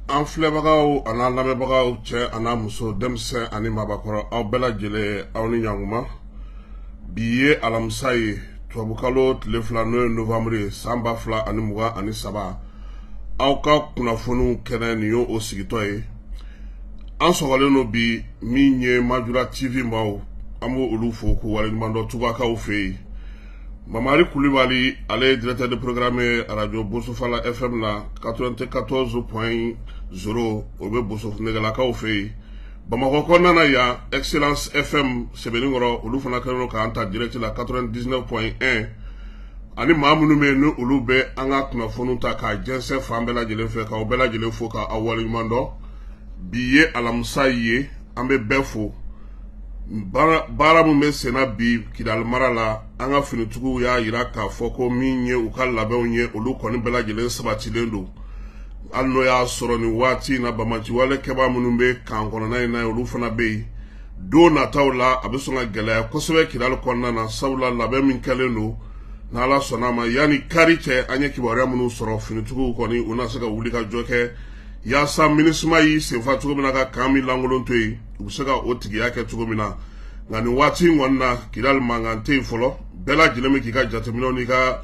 An filɛbagaw ani an lamɛnbagaw, cɛ ani muso, denmisɛn ani maabakɔrɔ, aw bɛɛ lajɛlen, aw ni ɲankuma. Bi ye alamisa ye, tubabukalo tile 2, n'o ye novembre ye, san 2023. Aw ka kunnafoniw kɛnɛ, nin ye o sigitɔ ye. An sɔgɔlen don bi. Min ye Majura TV maaw, an b'o olu fo k'u waleɲuman dɔn Tubakaw fɛ yen. Mamari Kulibali, ale ye directeur de programme ye radio Bosofala FM la, 94.0, o bɛ Bosofinɛgɛlakaw fɛ yen. Bamakɔ kɔnɔna na yan, Excellence FM Sɛbɛnnikɔrɔ, olu fana kɛlen don k'an ta direct la, 99.1. Ani maa minnu bɛ yen, ni olu bɛ an ka kunnafoniw ta k'a jɛnsɛn fan bɛɛ lajɛlen fɛ, k'aw bɛɛ lajɛlen fo k'aw waleɲuman dɔn. Bi ye alamisa ye, an bɛ bɛɛ fo. Baara min bɛ senna bi Kidali mara la, an ka finitigiw y'a jira k'a fɔ ko min ye u ka labɛnw ye, olu kɔni bɛɛ lajɛlen sabatilen don, hali n'o y'a sɔrɔ nin waati in na, banbaanciwale kɛbaa minnu bɛ kan kɔnɔna in na, olu fana bɛ yen. Don nataw la, a bɛ sɔn ka gɛlɛya kosɛbɛ Kidali kɔnɔna na, sabula labɛn min kɛlen don, n'Ala sɔnna a ma, yanni kari cɛ, an ye kibaruya minnu sɔrɔ, finitigiw kɔni, u na se ka wuli ka jɔ kɛ yaasa MINUSMA y'i senfa cogo min na ka kan min lankolon to yen, u bɛ se ka o tigiya kɛ cogo min na. Nka nin waati in kɔni na, Kidali mankan tɛ yen fɔlɔ. Bɛɛ lajɛlen bɛ k'i ka jateminɛw n'i ka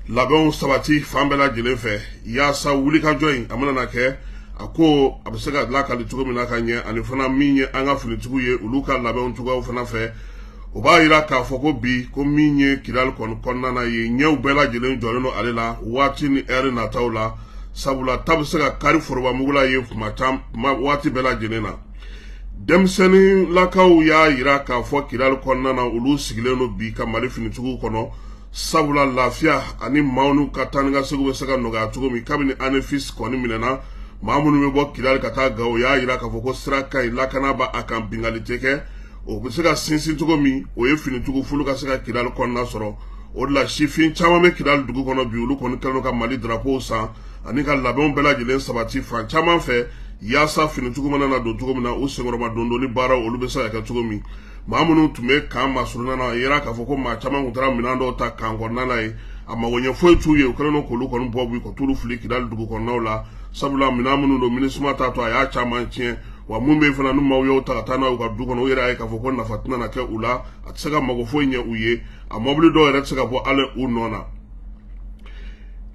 labɛnw sabati fan bɛɛ lajɛlen fɛ, yaasa wulikajɔ in a mana na kɛ, a ko a bɛ se ka lakali cogo min na ka ɲɛ. Ani fana, min ye an ka finitigiw ye, olu ka labɛnw cogoyaw fana fɛ, o b'a jira k'a fɔ ko bi, ko min ye Kidali kɔni kɔnɔna na ye, ɲɛw bɛɛ lajɛlen jɔlen don ale la waati ni ɛri nataw la, sabula ta bɛ se ka kari forobamugu la ye kuma caman, waati bɛɛ lajɛlen na. Denmisɛnninlakaw y'a jira k'a fɔ Kidali kɔnɔna na, olu sigilen don bi ka Mali finitigiw kɔnɔ, sabula lafiya ani maaw n'u ka taa ni ka segin bɛ se ka nɔgɔya cogo min. Kabini Anefis kɔni minɛna, maa minnu bɛ bɔ Kidali ka taa Gawo, y'a jira k'a fɔ ko sira ka ɲi, lakana b'a kan, binkanni tɛ kɛ. O bɛ se ka sinsin cogo min, o ye finitigiw f'olu ka se ka Kidali kɔnɔna sɔrɔ. O de la, sifin caman bɛ Kidali dugu kɔnɔ bi, olu kɔni kɛlen don ka Mali drapeau san ani ka labɛnw bɛɛ lajɛlen sabati fan caman fɛ, yaasa finitigiw mana na don cogo min na, u senkɔrɔma dondonni baaraw, olu bɛ se ka kɛ cogo min. Maa minnu tun bɛ kan masurunna na, a yera k'a fɔ ko maa caman tun taara minɛn dɔw ta kan kɔnɔna na yen, a mago ɲɛ foyi t'u ye. U kɛlen don k'olu kɔni bɔ bi ka t'olu fili Kidali dugu kɔnɔnaw la, sabula minɛn minnu don, MINUSMA t'a to a y'a caman tiɲɛ. Wa mun bɛ fana, n'u maaw y'o ta ka taa n'a ye u ka du kɔnɔ, u yɛrɛ y'a ye k'a fɔ ko nafa tɛna na kɛ u la, a tɛ se ka mago foyi ɲɛ u ye, a mɔbili dɔw yɛrɛ tɛ se ka bɔ hali u nɔ na.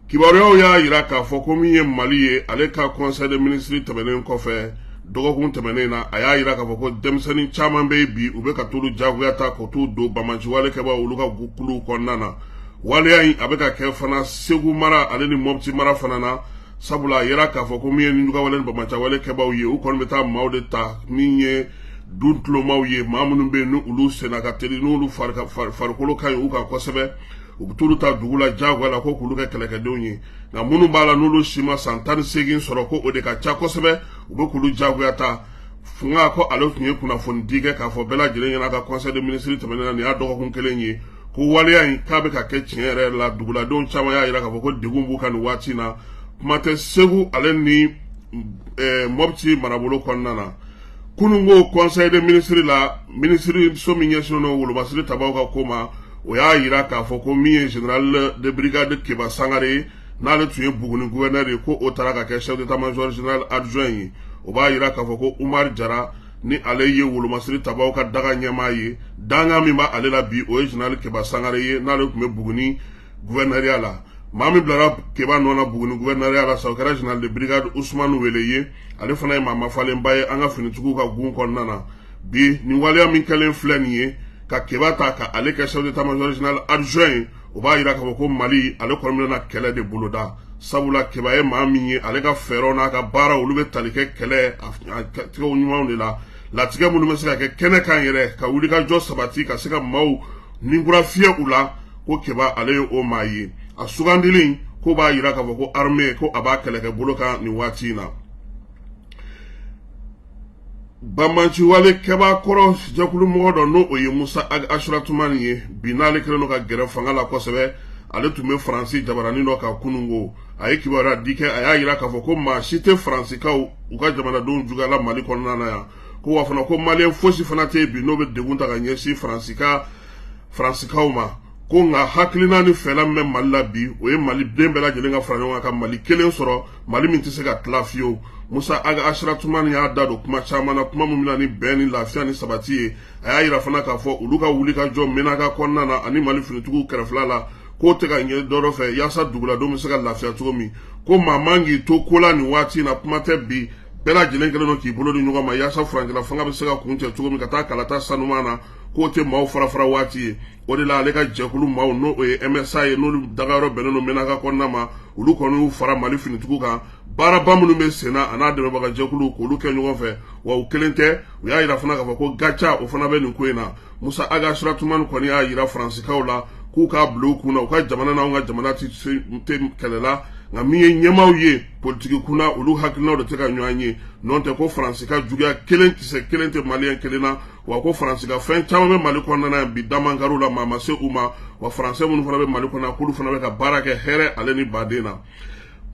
Kibaruyaw y'a jira k'a fɔ ko min ye Mali ye, ale ka conseil des ministres tɛmɛnen kɔfɛ dɔgɔkun tɛmɛnen na, a y'a jira k'a fɔ ko denmisɛnnin caman bɛ yen bi, u bɛ ka t'olu jagoya ta ka t'u don banbaanciwale kɛbaaw olu ka kuluw kɔnɔna na. Waleya in, a bɛ ka kɛ fana Segu mara ale ni Mɔpti mara fana na, sabula a yera k'a fɔ ko min ye nijuguyawale ni banbaanciwale kɛbaaw ye, u kɔni bɛ taa maaw de ta, min ye dun tulomaw ye, maa minnu bɛ yen ni olu senna ka teli, n'olu farikolo ka ɲi u kan kosɛbɛ. U bɛ t'olu ta dugu la diyagoya la ko k'olu kɛ kɛlɛkɛdenw ye. Nka minnu b'a la, n'olu si ma san 18 sɔrɔ, ko o de ka ca kosɛbɛ, u bɛ k'olu jagoya ta. Nka ko ale tun ye kunnafoni di kɛ k'a fɔ bɛɛ lajɛlen ɲɛna ka conseil des ministres tɛmɛnen na, nin y'a dɔgɔkun kelen ye, ko waleya in k'a bɛ ka kɛ tiɲɛ yɛrɛ la. Duguladenw caman y'a jira k'a fɔ ko degun b'u kan nin waati in na, kuma tɛ Segu ale ni Mɔpti marabolo kɔnɔna na. Kununko conseil des ministres la, minisiriso min ɲɛsinnen don wolomasiri tabaw ka ko ma, o y'a jira k'a fɔ ko min ye général de brigade Keba Sangare ye, n'ale tun ye Buguni gouverneur ye, ko o taara ka kɛ chef d'état-major général adjoint ye. O b'a jira k'a fɔ ko Umar Jara, ni ale ye wolomasiri tabaw ka daga ɲɛmaa ye, dankan min b'ale la bi, o ye général Keba Sangare ye, n'ale tun bɛ Buguni gouverneur la. Maa min bilara Keba nɔ na Buguni gouverneur la sa, o kɛra général de brigade Usumani Wele ye. Ale fana ye maa mafalenba ye an ka finitigiw ka gun kɔnɔna na bi. Nin waleya min kɛlen filɛ nin ye, ka Keba ta ka ale kɛ chef d'état-major général adjoint ye, o b'a jira k'a fɔ ko Mali ale kɔni bɛna kɛlɛ de boloda, sabula Keba ye maa min ye, ale ka fɛɛrɛw n'a ka baara, olu bɛ tali kɛ kɛlɛ a tigɛw ɲumanw de la, latigɛ minnu bɛ se ka kɛ kɛnɛ kan yɛrɛ, ka wulikajɔ sabati, ka se ka maaw ninkura fiyɛ u la, ko Keba ale ye o maa ye. A sugandili ko b'a jira k'a fɔ ko armée, ko a b'a kɛlɛkɛ bolo kan nin waati in na. Banbaanciwale kɛbaa kɔrɔ jɛkulu mɔgɔ dɔ, n'o o ye Musa Ag Asuratumani ye bi, n'ale kɛlen don ka gɛrɛ fanga la kosɛbɛ, ale tun bɛ Faransi jabaranin dɔ kan kununko. A ye kibaruya di kɛ, a y'a jira k'a fɔ ko maa si tɛ Faransikaw u ka jamanadenw juguya la Mali kɔnɔna na yan, ko wa fana ko Maliyɛn fosi fana tɛ yen bi n'o bɛ degun ta ka ɲɛsin Faransikaw ma. Ko nka hakilina ni fɛla min bɛ Mali la bi, o ye Mali den bɛɛ lajɛlen ka fara ɲɔgɔn kan ka Mali kelen sɔrɔ, Mali min tɛ se ka tila fiyewu. Musa Ag Asiratumani y'a da don kuma caman na, kuma min bɛna ni bɛn ni lafiya ni sabati ye. A y'a yira fana k'a fɔ olu ka wuli ka jɔ Menaka kɔnɔna na ani Mali finitigiw kɛrɛfɛla la, k'o tɛ ka ɲɛ dɔ fɛ yaasa duguladenw bɛ se ka lafiya cogo min. Ko maa man k'i to ko la nin waati in na, kuma tɛ bi, bɛɛ lajɛlen kɛlen don k'i bolo di ɲɔgɔn ma yaasa furancɛla fanga bɛ se ka kuncɛ cogo min ka taa kalata sanuman na, k'o tɛ maaw fara fara waati ye. O de la ale ka jɛkulu maaw, n'o o ye MSA ye, n'olu dagayɔrɔ bɛnnen don Menaka kɔnɔna ma, olu kɔni y'u fara Mali finitigiw kan baaraba minnu bɛ sen na, a n'a dɛmɛbaga jɛkuluw, k'olu kɛ ɲɔgɔn fɛ. Wa u kelen tɛ, u y'a yira fana k'a fɔ ko GATIA, o fana bɛ nin ko in na. Musa Ag Asiratumani kɔni y'a yira Faransikaw la k'u k'a bila u kun na, u ka jamana n'anw ka jamana tɛ kɛlɛ la, nka min ye ɲɛmaaw ye politiki kunna, olu hakilinaw de tɛ ka ɲɔgɔn ye. N'o tɛ, ko Faransi ka juguya kelen kisɛ kelen tɛ Maliyɛn kelen na. Wa ko Faransi ka fɛn caman bɛ Mali kɔnɔna na bi, damankariw la, maa ma se u ma. Wa Faransɛ minnu fana bɛ Mali kɔnɔ, k'olu fana bɛ ka baara kɛ hɛrɛ ale ni baden na.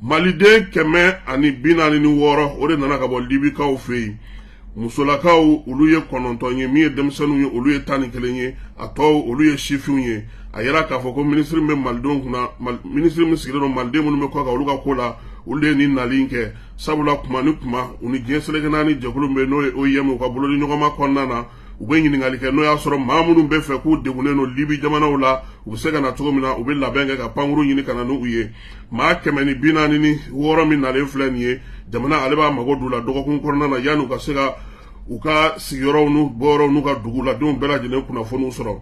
Maliden 146, o de nana ka bɔ Libikaw fɛ yen. Musolakaw, olu ye 9 ye, min ye denmisɛnninw ye, olu ye 11 ye, a tɔw, olu ye sifinw ye. A yira k'a fɔ ko minisiri min bɛ malidenw kunna, minisiri min sigilen don maliden minnu bɛ kɔ kan olu ka ko la, olu de ye nin nali in kɛ. Sabula kuma ni kuma, u ni diɲɛ seleke naani jɛkulu min bɛ, n'o ye OIM, u ka bolodi ɲɔgɔnma kɔnɔna na, u bɛ ɲininkali kɛ n'o y'a sɔrɔ maa minnu bɛ fɛ k'u degunnen don Libi jamanaw la, u bɛ se ka na cogo min na. U bɛ labɛn kɛ ka pankuru ɲini ka na n'u ye. Maa 146 min nalen filɛ nin ye, jamana ale b'a mago d'u la dɔgɔkun kɔnɔna na, yanni u ka se ka u ka sigiyɔrɔw n'u bɔyɔrɔw n'u ka duguladenw bɛɛ lajɛlen kunnafoniw sɔrɔ.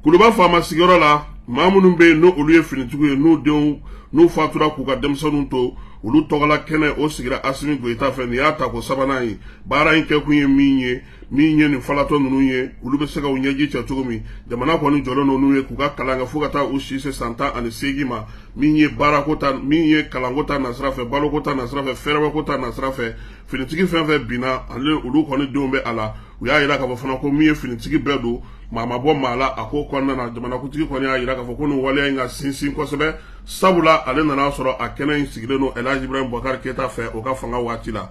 Kuluba faama sigiyɔrɔ la, maa minnu bɛ yen n'olu ye finitigiw ye, n'u denw n'u fatura k'u ka denmisɛnninw to, olu tɔgɔla kɛnɛ, o sigira Asimi Goyita fɛ. Nin y'a tako sabanan ye. Baara in kɛkun ye min ye, min ye nin falatɔ ninnu ye, olu bɛ se ka u ɲɛji cɛ cogo min. Jamana kɔni jɔlen don n'u ye k'u ka kalan kɛ fo ka taa u si se san 18 ma. Min ye baarako ta, min ye kalanko ta nasira fɛ, baloko ta nasira fɛ, fɛrɛbɔko ta nasira fɛ, finitigi fɛn fɛn binna ale, olu kɔni denw bɛ a la. U y'a jira k'a fɔ fana ko min ye finitigi bɛɛ don, maa ma bɔ maa la a ko kɔnɔna na. Jamanakuntigi kɔni y'a jira k'a fɔ ko nin waleya in ka sinsin kosɛbɛ, sabula ale nana sɔrɔ a kɛnɛ in sigilen don Elhaji Ibrahim Boubacar Keita fɛ o ka fanga waati la.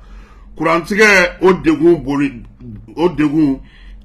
Kurantigɛ o degun boli, o degun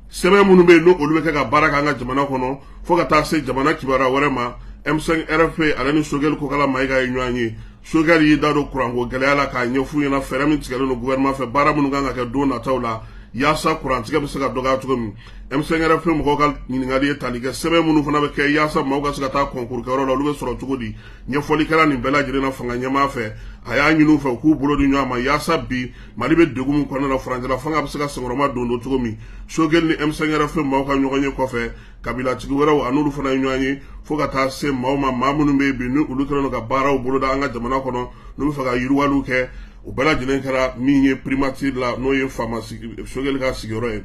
sɛbɛn minnu bɛ yen, n'olu bɛ kɛ ka baara kɛ an ka jamana kɔnɔ, fo ka taa se jamana kibaruya wɛrɛ ma, M5 RFP ale ni Sogɛli Kokala Mayiga ye ɲɔgɔn ye. Sogɛli y'i da don kuranko gɛlɛya la k'a ɲɛf'u ɲɛna fɛɛrɛ min tigɛlen don gouvernement fɛ, baara minnu kan ka kɛ don nataw la yaasa kurantigɛ bɛ se ka dɔgɔya cogo min. M5 RFP mɔgɔw ka ɲininkali ye tali kɛ sɛbɛn minnu fana bɛ kɛ yaasa maaw ka se ka taa concours kɛyɔrɔ la, olu bɛ sɔrɔ cogo di. Ɲɛfɔli kɛra nin bɛɛ lajɛlen na fanga ɲɛmaa fɛ. A y'a ɲini u fɛ u k'u bolo di ɲɔgɔn ma yaasa bi Mali bɛ degun min kɔnɔna na, furancɛla fanga bɛ se ka senkɔrɔma don cogo min. Sogɛli ni M5 RFP maaw ka ɲɔgɔn ye kɔfɛ, kabilatigi wɛrɛw, a n'olu fana ye ɲɔgɔn ye, fo ka taa se maaw ma, maa minnu bɛ yen bi ni olu kɛlen don ka baaraw boloda an ka jamana kɔnɔ, n'u bɛ fɛ ka yiriwaliw kɛ. O bɛɛ lajɛlen kɛra min ye primature la, n'o ye faama Sogɛli ka sigiyɔrɔ ye.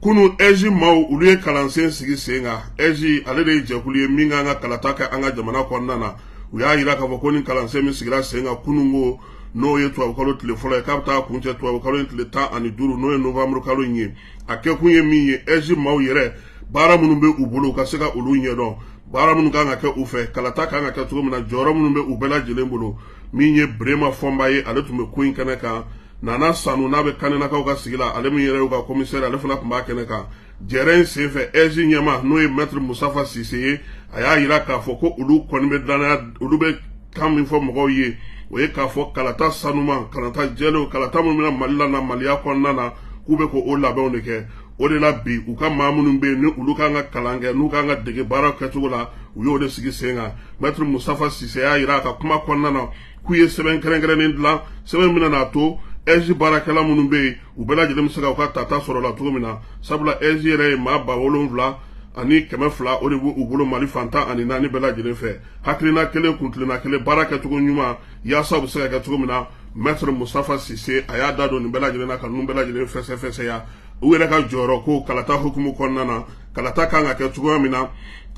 Kunu, AIGE maaw, olu ye kalansen sigi sen kan. AIGE, ale de ye jɛkulu ye min kan ka kalata kɛ an ka jamana kɔnɔna na. U y'a jira k'a fɔ ko ni kalansen min sigira sen kan kunun ko, n'o ye tubabukalo tile fɔlɔ ye, k'a bɛ taa kuncɛ tubabukalo in tile 15, n'o ye novembre kalo in ye. A kɛkun ye min ye, AIGE maaw yɛrɛ, baara minnu bɛ u bolo, u ka se ka olu ɲɛdɔn, baara minnu kan ka kɛ u fɛ, kalata kan ka kɛ cogo min na, jɔyɔrɔ minnu bɛ u bɛɛ lajɛlen bolo. Min ye Birema Fɔnba ye, ale tun bɛ ko in kɛnɛ kan. Nana Sanu, n'a bɛ Kanɛnakaw ka sigi la, ale min yɛrɛ y'u ka commissaire, ale fana tun b'a kɛnɛ kan. Jɛrɛ in senfɛ, AIGE ɲɛmaa, n'o ye maître Musafa Sise ye, a y'a jira k'a fɔ ko olu kɔni bɛ danaya, olu bɛ kan min fɔ mɔgɔw ye, o ye k'a fɔ kalata sanuman, kalata jɛlenw, kalata minnu bɛna Mali la na Maliya kɔnɔna na, k'u bɛ k'o labɛnw de kɛ. O de la bi, u ka maa minnu bɛ yen ni olu kan ka kalan kɛ, n'u kan ka dege baara kɛcogo la, u y'o de sigi sen kan. Maître Musafa Sise y'a jira a ka kuma kɔnɔna na k'u ye sɛbɛn kɛrɛnkɛrɛnnen dilan, sɛbɛn min bɛna to AIGE baarakɛla minnu bɛ yen, u bɛɛ lajɛlen bɛ se ka u ka tata sɔrɔ la cogo min na. Sabula AIGE yɛrɛ ye maa 72,200, o de b'u bolo Mali fan 14 bɛɛ lajɛlen fɛ. Hakilina kelen, kuntilenna kelen, baara kɛcogo ɲuman, yaasa u bɛ se ka kɛ cogo min na. Maître Musafa Sise, a y'a da don nin bɛɛ lajɛlen na ka ninnu bɛɛ lajɛlen fɛsɛfɛsɛya, u yɛrɛ ka jɔyɔrɔ ko kalata hukumu kɔnɔna na, kalata kan ka kɛ cogoya min na,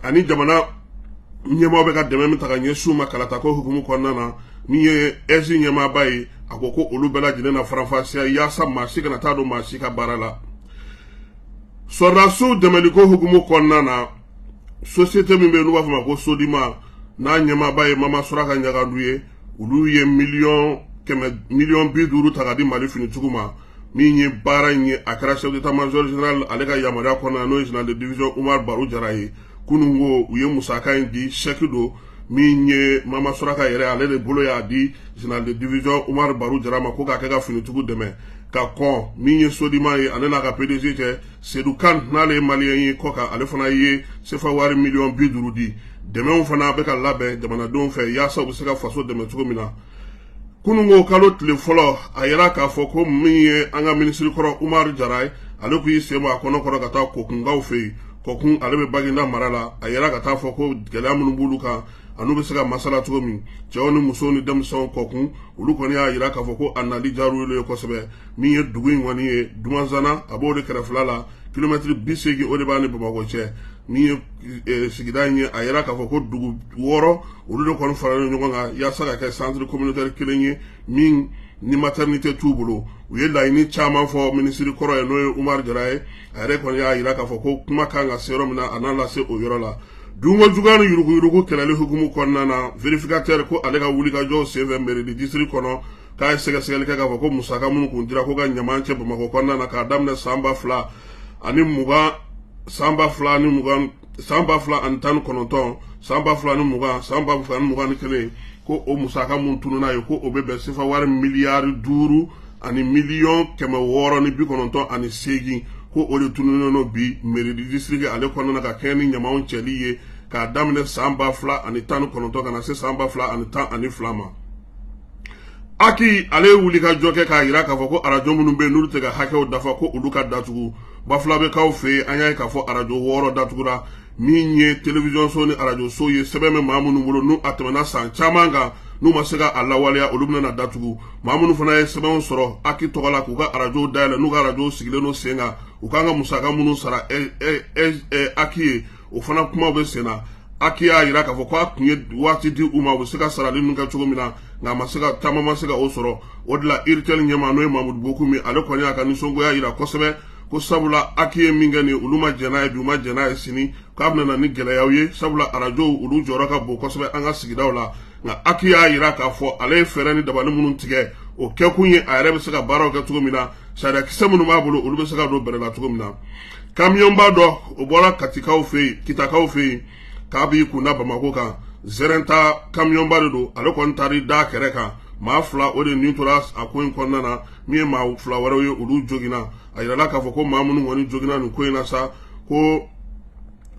ani jamana ɲɛmaaw bɛ ka dɛmɛ min ta ka ɲɛsin u ma kalata ko hukumu kɔnɔna na. Min ye AIGE ɲɛmaaba ye, a ko ko olu bɛɛ lajɛlen na faranfasiya yaasa maa si kana taa don maa si ka baara la. Sɔrɔdasiw dɛmɛliko hukumu kɔnɔna na, société min bɛ yen n'u b'a fɔ ma ko Sodima, n'a ɲɛmaaba ye Mama Suraka Ɲagandu ye, olu ye 100 000 000, 50 miliyɔn ta ka di Mali finitigiw ma. Min ye baara in ye, a kɛra chef d'état major général ale ka yamaruya kɔnɔna, n'o ye général de division Umar Baru Jara ye. Kunun ko u ye musaka in di, chèque don. Min ye Mama Suraka yɛrɛ, ale de bolo y'a di général de division Umaru Baru Jara ma ko k'a kɛ ka finitigiw dɛmɛ ka kɔn. Min ye Sodima ye, ale n'a ka PDG cɛ Sedu Kan, n'ale ye maliyɛn ye kɔ kan, ale fana ye sefa wari miliyɔn 50 di. Dɛmɛw fana bɛ ka labɛn jamanadenw fɛ yaasa u bɛ se ka faso dɛmɛ cogo min na. Kununko kalo tile fɔlɔ, a yira k'a fɔ ko min ye an ka minisiri kɔrɔ Umaru Jara ye, ale k'i sen bɔ a kɔnɔ kɔrɔ ka taa Kɔkunkaw fɛ yen. Kɔkun, ale bɛ Baginda mara la. A yira ka taa fɔ ko gɛlɛya minnu b'olu kan, an'u bɛ se ka masala cogo min, cɛw ni musow ni denmisɛnw Kɔkun, olu kɔni y'a yira k'a fɔ ko a nali diyar'u ye kosɛbɛ. Min ye dugu in kɔni ye, Dumanzana, a b'o de kɛrɛfɛla la, kilomɛtiri 80 o de b'a ni Bamakɔ cɛ. Min ye sigida in ye, a yira k'a fɔ ko dugu 6 olu de kɔni faralen ɲɔgɔn kan yaasa ka kɛ centre communautaire kelen ye min ni maternité t'u bolo. U ye laɲini caman fɔ minisiri kɔrɔ ye, n'o ye Umaru Jara ye. A yɛrɛ kɔni y'a yira k'a fɔ ko kuma kan ka se yɔrɔ min na, a n'a lase o yɔrɔ la. Dunko juguya ni yuruguyurugu kɛlɛli hukumu kɔnɔna na, vérificateur ko ale ka wulikajɔw senfɛ mairie de district kɔnɔ, k'a ye sɛgɛsɛgɛli kɛ k'a fɔ ko musaka minnu kun dira ko ka ɲaman cɛ Bamakɔ kɔnɔna na k'a daminɛ san 2020, san 2020, san 2019, san 2020, san 2021, ko o musaka mun tununa ye, ko o bɛ bɛn sefa wari miliyari 5 ani miliyɔn 698, ko o de tununnen don bi mairie du district ale kɔnɔna na ka kɛɲɛ ni ɲamanw cɛli ye k'a daminɛ san 2019 ka na se san 2012 ma. Aki ale ye wuli ka jɔ kɛ k'a yira k'a fɔ ko arajo minnu bɛ yen, n'olu tɛ ka hakɛw dafa, ko olu ka datugu. Bafulabɛkaw fɛ yen, an y'a ye k'a fɔ arajo 6 datugura. Min ye télévision so ni arajo so ye, sɛbɛn bɛ maa minnu bolo, n'u a tɛmɛna san caman kan, n'u ma se ka a lawaleya, olu bɛna datugu. Maa minnu fana ye sɛbɛnw sɔrɔ Aki tɔgɔ la k'u ka arajow dayɛlɛ, n'u ka arajow sigilen don sen kan, u kan ka musaka minnu sara Aki ye, o fana kumaw bɛ sen na. Aki y'a yira k'a fɔ k'a tun ye waati di u ma, u bɛ se ka sarali ninnu kɛ cogo min na, nka a ma se ka, caman ma se ka o sɔrɔ. O de la URTEL ɲɛmaa, n'o ye Mamudu Bokum, ale kɔni y'a ka nisɔngoya yira kosɛbɛ ko sabula Aki ye min kɛ nin, olu ma jɛn n'a ye bi, u ma jɛn n'a ye sini, k'a bɛna na ni gɛlɛyaw ye, sabula arajow olu jɔyɔrɔ ka bon kosɛbɛ an ka sigidaw la. Nka Aki y'a yira k'a fɔ ale ye fɛɛrɛ ni dabali minnu tigɛ, o kɛkun ye a yɛrɛ bɛ se ka baaraw kɛ cogo min na, sariyakisɛ minnu b'a bolo, olu bɛ se ka don bɛrɛ la cogo min na. Kamiyɔnba dɔ, o bɔra Katikaw fɛ yen, Kitakaw fɛ yen, k'a b'i kunda Bamakɔ kan. Zɛrɛnta kamiyɔnba de don. Ale kɔni taar'i da kɛrɛ kan, maa 2 o de nin tora a ko in kɔnɔna na. Min ye maa 2 wɛrɛw ye, olu joginna. A yirala k'a fɔ ko maa minnu kɔni joginna nin ko in na sa, ko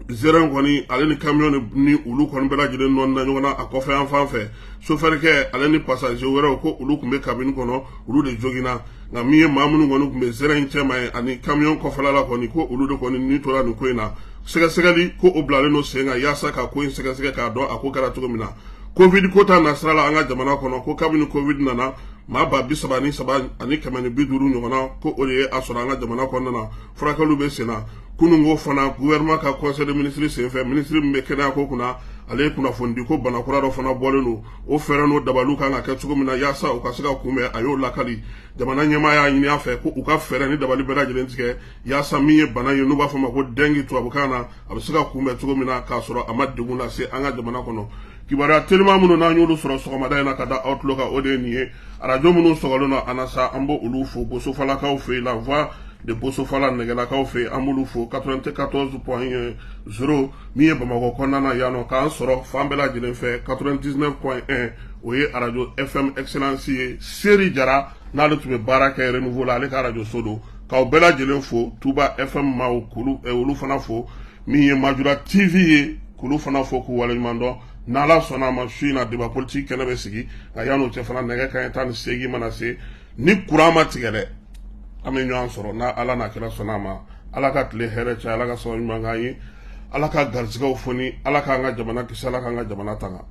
zɛrɛn kɔni, ale ni kamiyɔn ni olu kɔni bɛɛ lajɛlen nɔnna ɲɔgɔn na a kɔfɛ yan fan fɛ. Sofɛrikɛ ale ni passager wɛrɛw, ko olu tun bɛ cabine kɔnɔ, olu de joginna. Nka min ye maa minnu kɔni tun bɛ zɛrɛn in cɛma ye ani kamiyɔn kɔfɛla la kɔni, ko olu de kɔni ni tora nin ko in na. Sɛgɛsɛgɛli ko o bilalen don sen kan yaasa ka ko in sɛgɛsɛgɛ k'a dɔn a ko kɛra cogo min na. Covid ko ta nasira la an ka jamana kɔnɔ, ko kabini Covid nana, maa 33,150 ɲɔgɔnna, ko o de ye a sɔrɔ an ka jamana kɔnɔna na. Furakɛliw bɛ sen na. Kununko fana, gouvernement ka conseil de ministre senfɛ, ministre min bɛ kɛnɛya ko kunna, ale ye kunnafoni di ko bana kura dɔ fana bɔlen don. O fɛɛrɛ n'o dabaliw kan ka kɛ cogo min na yaasa u ka se ka kunbɛn, a y'o lakali. Jamana ɲɛmaa y'a ɲini a fɛ ko u ka fɛɛrɛ ni dabali bɛɛ lajɛlen tigɛ yaasa min ye bana ye, n'u b'a fɔ ma ko dengue tubabukan na, a bɛ se ka kunbɛn cogo min na k'a sɔrɔ a ma degun lase an ka jamana kɔnɔ. Kibaruya telima minnu n'an y'olu sɔrɔ sɔgɔmada in na ka da aw tulo kan, o de ye nin ye. Arajo minnu sɔgɔlen don an na sa, an b'o olu fo. Bosofalakaw fɛ yen, La Voix de Bosofala, Nɛgɛlakaw fɛ yen, an b'olu fo, 94.0. Min ye Bamakɔ kɔnɔna na yan nɔ, k'an sɔrɔ fan bɛɛ lajɛlen fɛ, 99.1, o ye arajo FM Excellence ye. Seri Jara, n'ale tun bɛ baara kɛ Renouveau la, ale ka arajo so don. K'aw bɛɛ lajɛlen fo. Tuba FM maaw, k'olu olu fana fo. Min ye Majura TV ye, k'olu fana fo k'u waleɲuman dɔn. N'Ala sɔnna a ma, su in na débat politique kɛnɛ bɛ sigi. Nka yan'o cɛ fana, nɛgɛ kanɲɛ 18 mana se, ni courant ma tigɛ dɛ, an bɛ ɲɔgɔn sɔrɔ n'a Ala n'a kira sɔnna a ma. Ala ka tile hɛrɛ caya, Ala ka sababu ɲuman k'an ye, Ala ka garijɛgɛw foni, Ala k'an ka jamana kisi, Ala k'an ka jamana tanga.